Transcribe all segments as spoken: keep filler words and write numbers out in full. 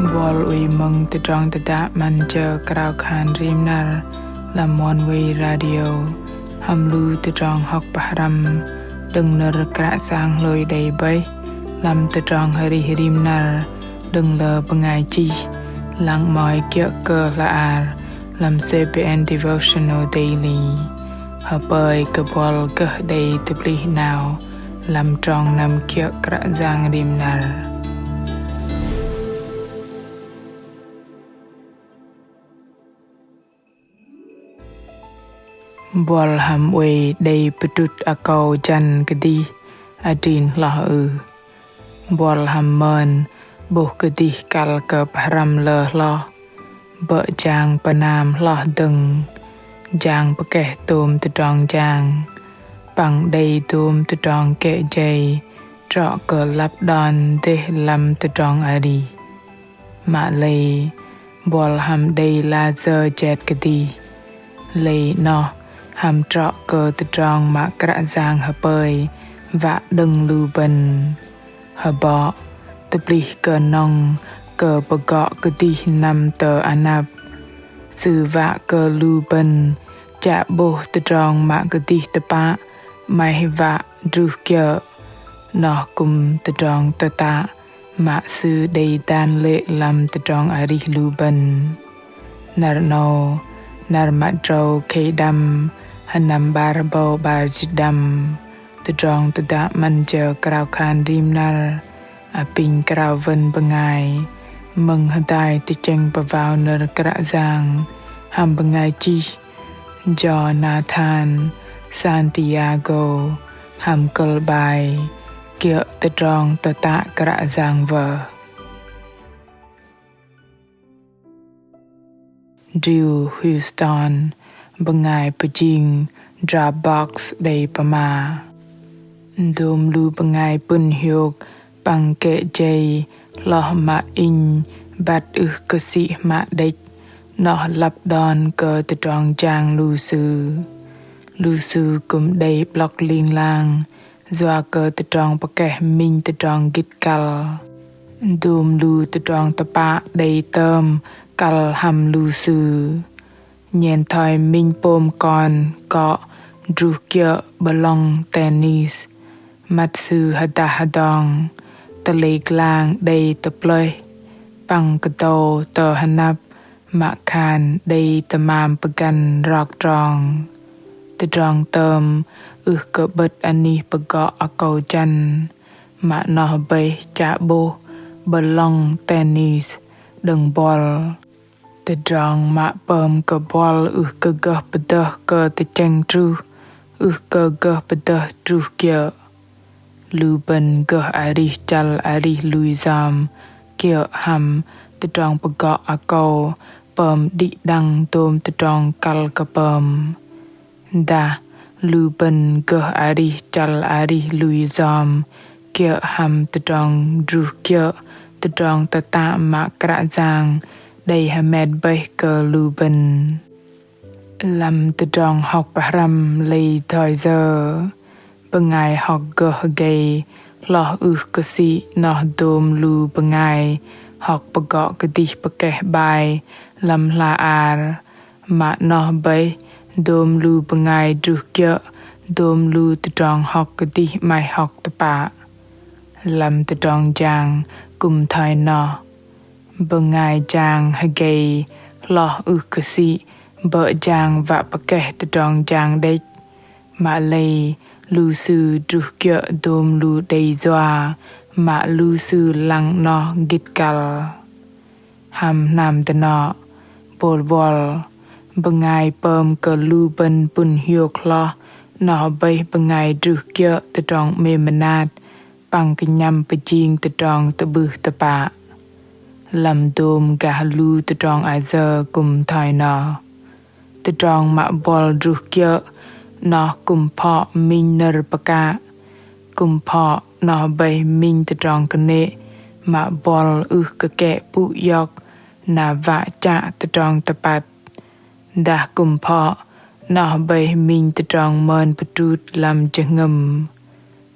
Buăl oei mơ̆ng tơdrong tơdă 'Măn Jơ Krao Khan Rim Năr lăm Oneway Radio hăm lu tơdrong hŏk pơhrăm đơ̆ng nơ̆r Kră Yang hlôi đei bơih lăm tơdrong arih rim năr đơ̆ng lơ bơngai chih, lăng 'mơ̆i kiơ̆ kơ hla ar lăm C B N Devotional Daily. Hơpơi kơ buăl gơh đei tơplih 'nao lăm trong năm kiơ̆ Kră Yang rim năr. Buăl hăm oei đei pơdrŭt akâu jăn kơdih adrin hloh ưh? Buăl hăm mơn 'bôh kơdih kăl kơ pơhrăm lơ hloh, bơ̆ jang pơnam hloh dơ̆ng, jang pơkeh tôm tơdrong jang, păng đei dôm tơdrong kĕ jei trŏ kơ lăp đon dêh lăm tơdrong arih. Mă lei buăl hăm đei layơ jet kơdih. Lei 'noh hăm trŏ kơ tơdrong mă Kră Yang hơpơi wă đơ̆ng lu bơ̆n. Hơbŏ tơplih kơ nŏng kơ pơgŏ kơdih năm tơ anăp. Sư wă kơ lu bơ̆n chă 'bôh tơdrong mă kơdih tơpă 'maih wă druh kiơ̆. 'Noh kư̆m tơdrong tơtă mă Sư đei dan lê̆ lăm tơdrong arih lu bơ̆n. Năr 'nâu, năr mă drâu khei đăm, sơnăm 'bar hơbâu 'bar jĭt đăm, tơdrong tơdă 'Măn Jơ Krao Khan Rim Năr apinh krao wơn bơngai mơ̆ng hơdai tơchĕng pơwao nơ̆r Kră Yang hăm bơngai chih Jonathan Santiago hăm kơ̆l bai Kiơ̆ Tơdrong Tơtă Kră Yang Wơh. Drew Houston, bơngai pơjing Dropbox đei pơma: Dôm lu bơngai pŭn hiôk păng kĕ jei hloh mă inh băt ưh kơ sĭ hmă đĕch, 'noh lăp đon kơ tơdrong jang lu sư. Lu sư kư̆m đei 'blŏk ling lang yua kơ tơdrong pơkeh minh tơdrong gĭt kăl. Dôm lu tơdrong tơpă đei tơm kăl hăm lu sư. Nhen thoi minh pôm kon kŏ druh kiơ̆ 'bơlŏng tennis, măt sư hơdah hơdong, tơlei glang đei tơplơih, păng kơdâu tơ hơnăp mă khan đei tơmam pơgăn rok trong. Tơdrong tơm ưh kơ 'bơ̆t anih pơgŏ akâu jăn, mă noh bơih chă 'bôh 'bơlŏng tennis đơ̆ng buăl. Tơdrong mă pơm kơ buăl ưh kơ gơh pơdơh kơ tơchĕng truh, ưh kơ gơh pơdơh druh kiơ̆. Lu bơ̆n gơh arih chăl arih lui yom kiơ̆ hăm tơdrong pơgŏ akâu pơm đĭ đăng dôm tơdrong kăl kơ pơm. Dah lu bơ̆n gơh arih chăl arih lui yom kiơ̆ hăm tơdrong druh kiơ̆ tơdrong tơtă mă Kră Yang đei hơmet bơih kơ lu bơ̆n. Lăm tơdrong hŏk pơhrăm lei thoi yơ, bơngai hŏk gơh hơgei hloh ưh kơ sĭ 'noh dôm lu bơngai hŏk pơgŏ kơdih pơkeh bai lăm hla ar, mă noh bơih dôm lu bơngai druh kiơ̆ dôm lu tơdrong hŏk kơdih 'maih hŏk tơpă. Lăm tơdrong jang kư̆m thoi noh. Bơngai jang hơgei hloh ưh kơ sĭ bơ̆ jang wă pơkeh tơdrong jang đĕch. Mă lei lu sư druh kiơ̆ dôm lu đei yua mă lu sư lăng 'noh gĭt kăl. Hăm hnam dơnŏ, bôl buăl, bơngai pơm kơ lu bơ̆n pŭn hiôk hloh 'noh bơih bơngai druh kiơ̆ tơdrong 'mêm mơnat păng kơnhăm pơjing tơdrong tơ'bưh tơpă. Lăm dôm gah lu tơdrong ayơ kư̆m thoi noh. Tơdrong mă buăl druh kiơ̆ 'noh kư̆m phŏ minh nơ̆r pơkă, kư̆m phŏ 'noh bơih minh tơdrong kơnê̆ mă buăl ưh kơ kĕ pŭ iŏk na wă chă tơdrong tơpăt. Dah kư̆m phŏ 'noh bơih minh tơdrong mơn pơdrŭt lăm jơhngơ̆m.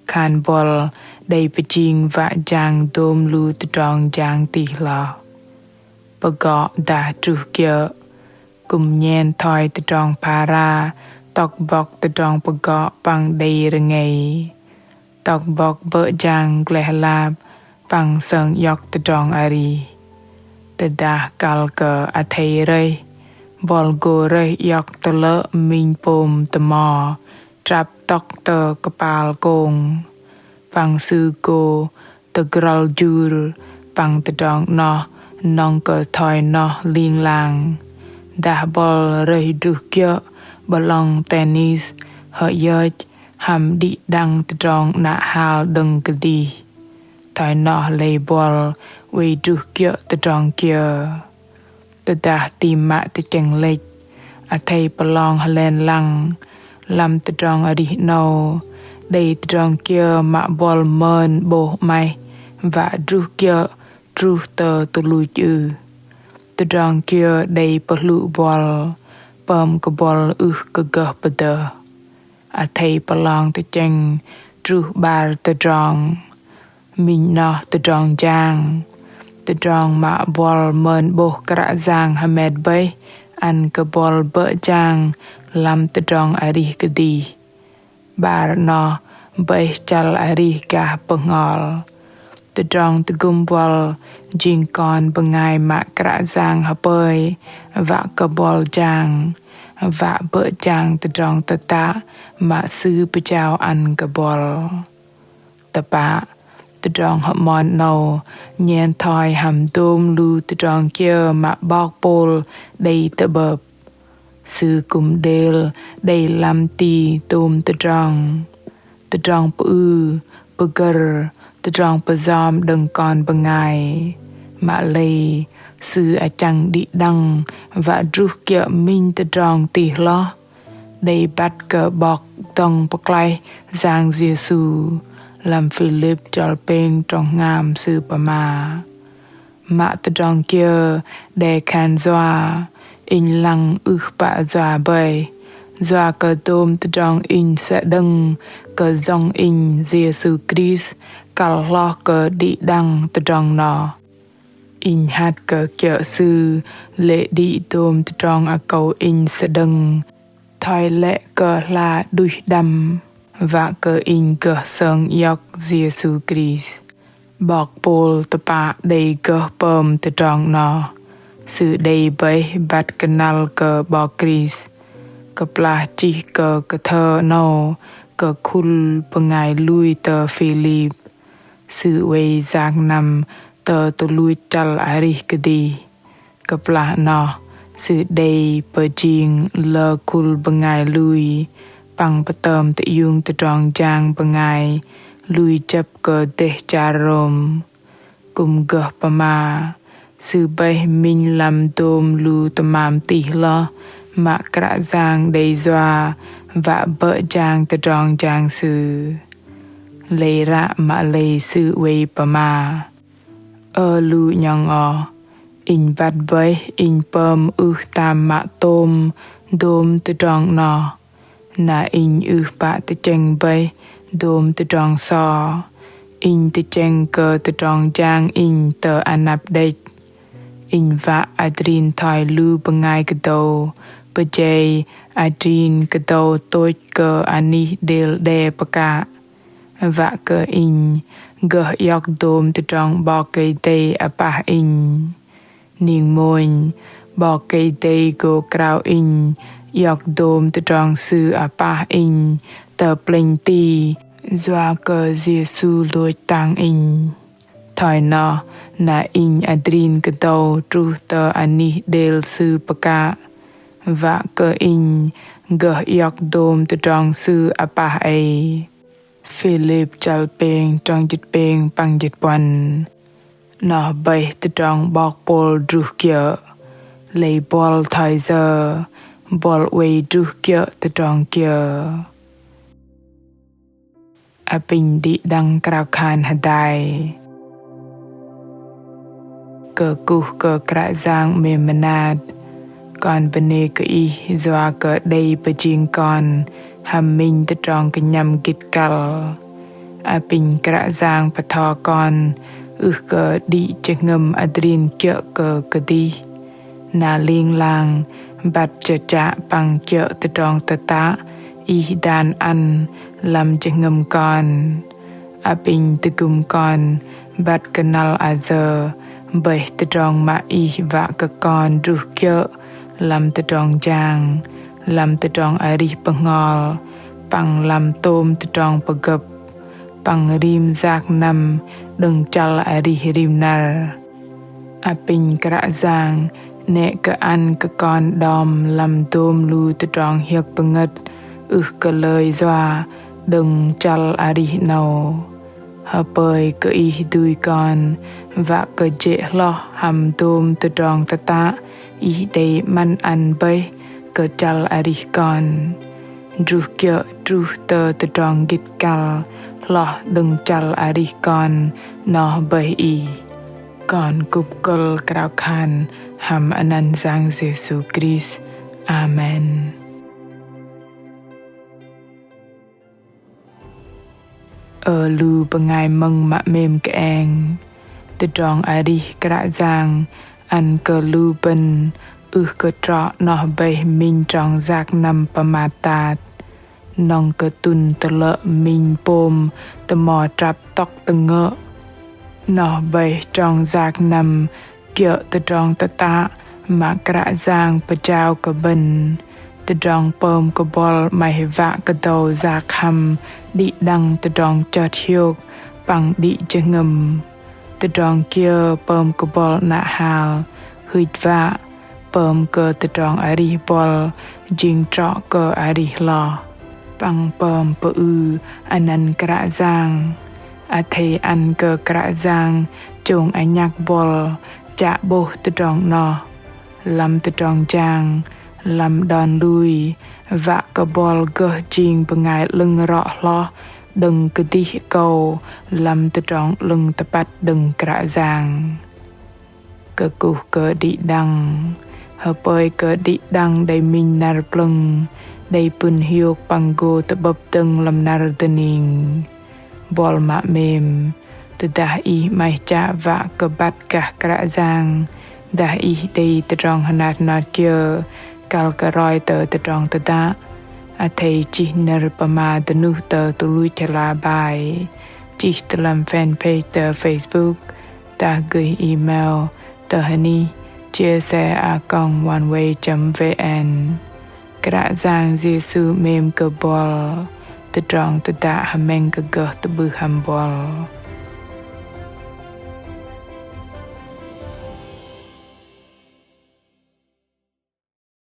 Khan buăl đei pơjing wă jang dôm lu tơdrong jang tih hloh. pơgŏ dah druh kiơ̆. Kư̆m nhen thoi tơdrong phara tŏk bŏk tơdrong pơgŏ păng đei rơngei. Tŏk bŏk bơ̆ jang gleh lap păng sơng iŏk tơdrong arih. Tơdah kăl kơ athei rơih, buăl gô rơih iŏk tơlơ̆ minh pôm tơmo trăp tŏk tơ kơpal kông. Păng sư gô tơgrŏl jur păng tơdrong 'noh nŏng kơ thoi noh ling lang. Dah buăl rơih druh kiơ̆ 'bơ̆lŏng tenis hơyơch hăm đĭ đăng tơdrong 'nă hal đơ̆ng kơdih. Thoi noh lei buăl oei druh kiơ̆ tơdrong kiơ. Tơdah tam mă tơchĕng lĕch, athei pơlong hơlen lăng lăm tơdrong arih 'nâu, đei tơdrong kiơ mă buăl mơn 'bôh 'maih wă druh kiơ̆ truh tơ tuch luch ưh? Tơdrong kiơ đei pơhlŭ buăl, pơm kơ buăl ưh kơ gơh pơdơh? Athei pơlong tơchĕng truh 'bar tơdrong. Minh 'noh tơdrong jang. Tơdrong mă buăl mơn 'bôh Kră Yang hơmet bơih ăn kơ buăl bơ̆ jang lăm tơdrong arih kơdih. 'Bar 'noh bơih chăl arih gah bơhngol. Tơdrong tơgŭm buăl jing kon bơngai mă Kră Yang hơpơi wă kơ buăl jang, wă bơ̆ jang tơdrong tơtă mă Sư pơjao ăn kơ buăl. Tơpă, tơdrong hơmon 'nâu nhen thoi hăm dôm lu tơdrong kiơ mă 'bok Pôl đei tơ'bơ̆p. Sư kư̆m đêl đei lăm ti tôm tơdrong. Tơdrong pơư, pơgơ̆r, tơdrong pơyom đơ̆ng kon bơngai. Mă lei, sư achăng đĭ đăng wă druh kiơ̆ minh tơdrong tih hloh. Đei băt kơ 'Bok dŏng pơklaih Yang Yêsu. Lăm Philip chăl pêng trong hngam sư pơma: Mă tơdrong kiơ đe khan yua, inh lăng ưh pă yua bơih. Yua kơ dôm tơdrong inh sơđơ̆ng kơ Yŏng inh Yêsu Krist kăl hloh kơ đĭ đăng tơdrong noh. Inh hăt kơ kiơ̆ Sư lê̆ đĭ dôm tơdrong akâu inh sơđơ̆ng thoi lĕ kơ hla đuih đăm, wă kơ inh gơh sơng iŏk Yêsu Krist. 'Bok Pôl tơpă đei gơh pơm tơdrong 'noh. Sư đei bơih băt kơnăl kơ 'Bok Krist. Kơplah chih kơ kơthơ 'nâu kơ khul bơngai lui tơ Philip, sư oei yak năm tơ tuch luch chăl arih kơdih. Kơplah 'noh, sư đei pơjing lơ khul bơngai lui, păng pơtơm tơiung tơdrong jang bơngai lui jơ̆p kơ dêh char Rôm. Kư̆m gơh pơma, sư bơih minh lăm dôm lu tơmam tih hloh mă Kră Yang đei yua wă bơ̆ jang tơdrong jang sư. Lei ră mă lei sư oei pơma: Ơ lu 'nhŏng oh, inh băt bơih inh pơm ưh tam mă tôm dôm tơdrong 'noh. Na inh ưh pă tơchĕng bơih dôm tơdrong so. Inh tơchĕng kơ tơdrong jang inh tơ anăp đĕch. Inh wă adrin thoi lu bơngai kơdâu pơjei adrin kơdâu tôch kơ anih đêl đe pơkă. Wă kơ inh gơh iŏk dôm tơdrong 'Bok Kei-Dei apah inh. Ning mônh, 'Bok Kei-Dei gô krao inh iŏk dôm tơdrong Sư apah inh tơ plĕnh ti, yua kơ Yêsu lôch tang inh. Thoi noh, na inh adrin kơdâu truh tơ anih đêl Sư pơkă, wă kơ inh gơh iŏk dôm tơdrong Sư apah ei. Philip chăl pêng trong jĭt pêng păng jĭt puăn. Noh bơih tơdrong 'Bok Pôl druh kiơ̆. Lei buăl thoi yơ, buăl oei druh kiơ̆ tơdrong kiơ. Apinh đĭ đăng krao khan hơdai. Kơkuh kơ Kră Yang 'mêm mơnat. Kon bơnê kơ Ih yua kơ đei pơjing kon hăm minh tơdrong kơnhăm gĭt kăl. Apinh Kră Yang pơtho kon ưh kơ đĭ jơhngơ̆m adrin kiơ̆ kơ kơdih. Na ling lang băt chơchă păng kiơ̆ tơdrong tơtă Ih dan ăn lăm jơhngơ̆m kon. Apinh tơgŭm kon băt kơnăl ayơ bơih tơdrong mă Ih wă kơ kon druh kiơ̆ lăm tơdrong jang, lăm tơdrong arih bơhngol, păng lăm tôm tơdrong pơgơ̆p, păng rim yak năm đơ̆ng chăl arih rim năr. Apinh Kră Yang 'nĕ kơ ăn kơ kon đom lăm dôm lu tơdrong hiơ̆k pơngơ̆t ưh kơ lơi yua đơ̆ng chăl arih 'nâu. Hơpơi kơ Ih dui kon wă kơ jê̆ hloh hăm dôm tơdrong tơtă Ih đei 'măn ăn bơih kơ chăl arih kon. Druh kiơ̆ truh tơ tơdrong gĭt kăl hloh đơ̆ng chăl arih kon noh bơih Ih. Kon kŭp kơ̆l krao khan hăm anăn Yang Yêsu Krist. Amen. Ơ lu bơngai mơ̆ng mă 'mêm kơeng. Tơdrong arih Kră Yang ăn kơ lu bơ̆n ưh kơ trŏ noh bơih minh trong yak năm pơmat tat. Nŏng kơ tŭn tơlơ̆ minh pôm tơmo trăp tŏk tơngơ̆. Noh bơih trong yak năm kiơ̆ tơdrong tơtă mă Kră Yang pơjao kơ bơ̆n. Tơdrong pơm kơ buăl 'maih wă kơ dâu yak hăm đĭ đăng tơdrong chơt hiôk păng đĭ jơhngơ̆m. Tơdrong kiơ pơm kơ buăl 'nă hal, hưch wă, pơm kơ tơdrong arih buăl jing trŏ kơ arih hloh. Păng pơm pơư anăn Kră Yang. Athei ăn kơ Kră Yang chông anhăk buăl chă 'bôh tơdrong 'noh. Lăm tơdrong jang, lăm đon lui, wă kơ buăl gơh jing bơngai 'lơ̆ng rŏ hloh đơ̆ng kơdih akâu lăm tơdrong 'lơ̆ng tơpăt đơ̆ng Kră Yang. Kơkuh kơ đĭ đăng. Hơpơi kơ đĭ đăng đei minh năr plơ̆ng, đei pŭn hiôk păng gô tơ'bơ̆p dơ̆ng lăm năr dơning. Buăl mă 'mêm, tơdah ih 'maih chă wă kơ băt gah Kră Yang, dah ih đei tơdrong hơnat hơnot kiơ kăl kơ roi tơ tơdrong tơdă, athei chih nơ̆r pơma dơnuh tơ tơluch hla bơar, chih tơ lăm fanpage tơ Facebook, dah gơih email tơ hơnih chia sẻ a còng oneway chấm vn. Kră Yang Yêsu 'mêm kơ buăl. Tơdrong tơdă hơmĕng kơ gơh tơ'bưh hăm buăl.